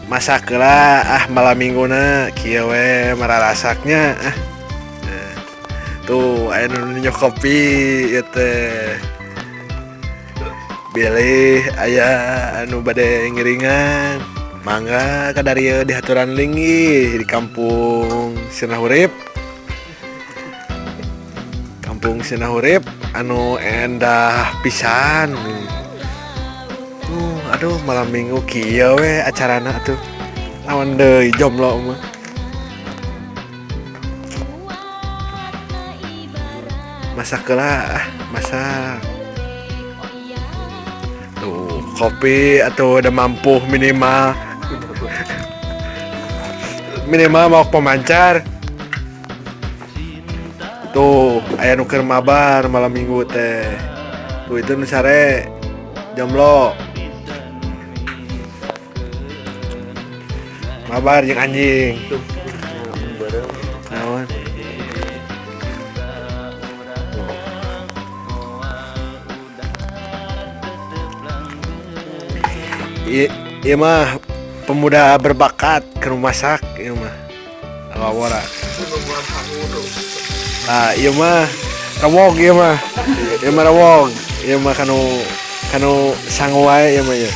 Masak lah ah malam mingguna kieu we mararasaknya ah. Nah, tuh aya nu nyok kopi ieu teh. Bilih aya anu bade ngiringan. Mangga ka darieu di haturan linggih di kampung Sirnahurip. Kampung Sirnahurip anu endah pisan. Aduh malam minggu kieu we acarana tuh. Lawan deui jomblo mah. Masak heula ah, masak. Tuh, kopi atau udah mampu minimal. Minimal mau pemancar. Tuh, aya nu keur mabar malam minggu teh. Tuh itu nu sare jomblo. Mabar jeung anjing. Naon? Ieu mah pemuda berbakat keur masak ieu mah. Lawara. Nah, ieu mah rewog ieu mah. Ieu mah rewog. Ieu mah kanu sangu wae ieu mah ieu.